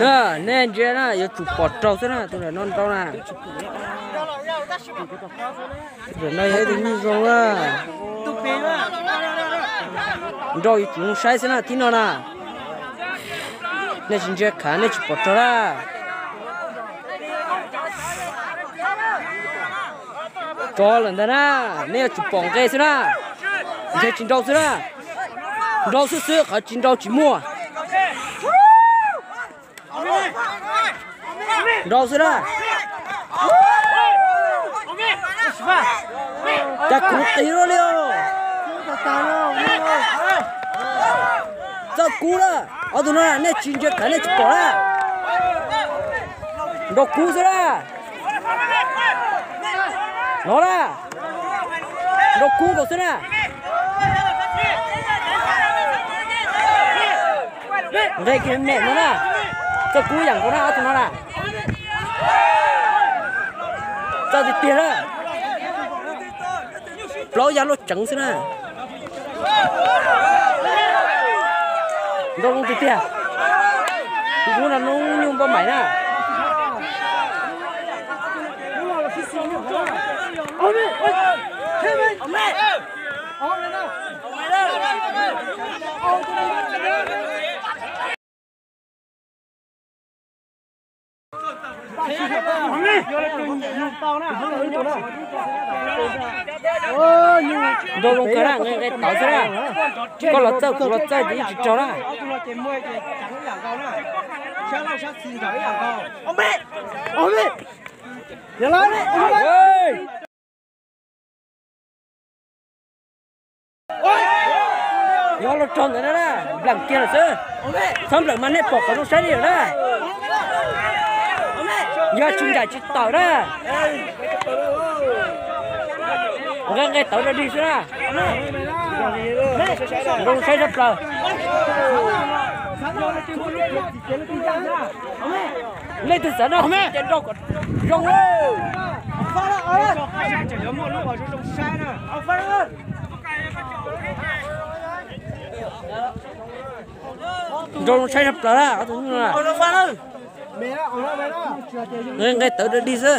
Na, nej ntsia na, yuav tsum pom raug xwb na, tus ntawm no nrau na. Tus ntawm no yog ib tug nyuj zoo na. Nrau yuav tsum zoo saib xwb na, tib no na. Nej tsis ntsia khav nej tsis pom raug na. Tsov lawm ntag na, nej yuav tsum pom nqe xwb na. Ntshe tsis nrau xwb na. Nrau xwb xwb, qhov tsis nrau tsis muaj. Nrau xwb na. Cas kuv qis luaj li os. Txawj kub na. Ob tug no nej tsis ntsia khav nej tsis pom na. Nrau kub xwb na. No na. Nrau kub nkaus xwb na. Nqe kiag me me no na. Txawj kub yam nkaus na ob tug no na. Txawj tiag tiag na. Plaub yaj luaj tseev xwb na. Nrau zoo tiag tiag. Tus ub no noob nyuj npauj maim na. Nrau zoo kawg na, nqe nqe tawv xwb na. Koj los txawj kuv los txawj ces yeej tsis raug na. Yog los raug ntawd na, nplawm kiag lawm xwb. Txhob nplawm mas nej pom qhov zoo saib li lawm na. Yog tsis ncaim tsis tawm na. Nqe nqe tawv rau dig xwb na. Nrau saib sab plaws. Leej twg xav noj ces nrau kom zoo. Nrau zoo saib sab plaws na. Nqe nqe tawv rau dig xwb.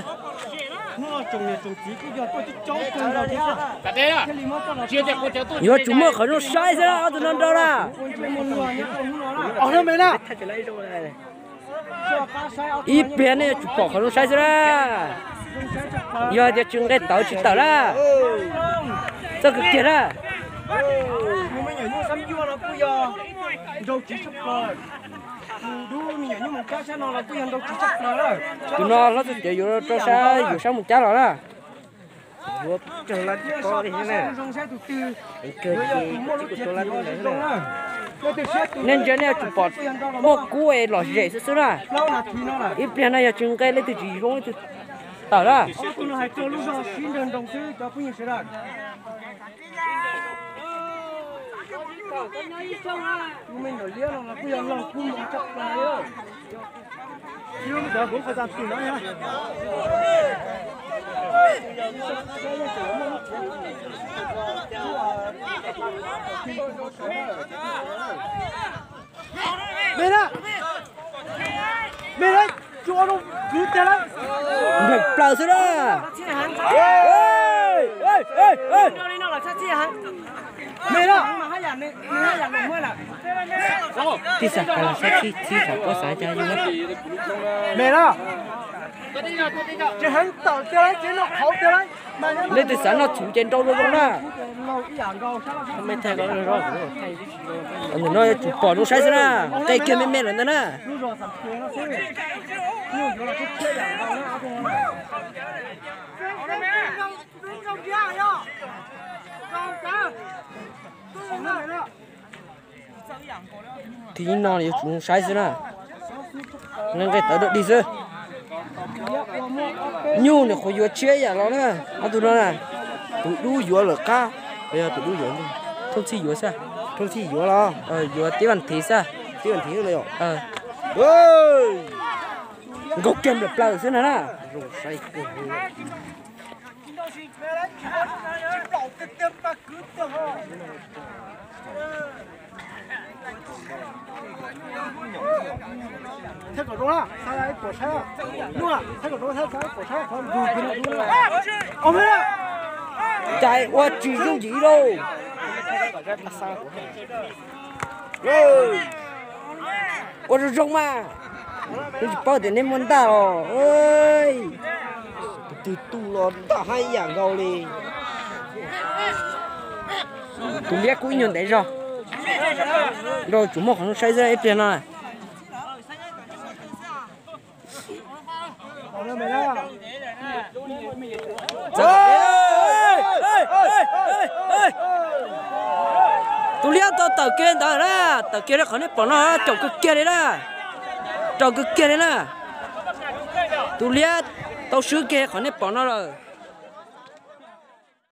Yuav tsum muaj qhov zoo saib xwb na, ob tug no nrau na. Ib pliag nej yuav tsum pom qhov zoo saib xwb na. Yog hais tias tsis nqe tawv tsis tawm na. Txawj kawg kiag na. Tus no hlob txoj cawv yuav rau sab yuav sab mus cab los na. Nej ntsia nej yuav tsum pom muaj kub es lom zem xwb xwb na. Ib pliag no yog tsis nqe leej twg tsis zoo leej twg tawm na. Nplawm plaws xwb na. Tib xav kas los sab txhib txhib xav pob xav cas yus. Leej twg xav noj txhuv ces nrau zoo zoo na. Ntawm no yuav tsum pom zoo saib xwb na, nqe kiag me me lawm ntag na. Thib no yuav tsum saib xwb na. Nqe nqe tawv dawb dig xwb. Nyuj nws qhuav yuav tshiab yam los na, ob tug no na. Tus dub yuav lawm qab, yog tus dub yuav, thooj txhij yuav xwb. Thooj txhij yuav los? Yuav tib vaj thiv xwb. Tib vaj thiv los yom? Nkaug kiag nplawm plaws xwb na na. Cas ua tsis yooj yim lauj. Ua zoo zoo mas. Twb tsis paub tias neb muaj ntaj os. Tus twg tu los ntaj hab ib yam nkaus li. Tus liab kuj ib nyuag ntev zog. Nrau tsuas muaj qhov zoo saib xwb ib pliag no. Tus liab tau tawm kiag ntawd na, tawm kiag li qhov nej pom no, caum kawg kiag li na, raug kawg kiag li na. Tus liab tau swb kiag qhov nej pom no lawm.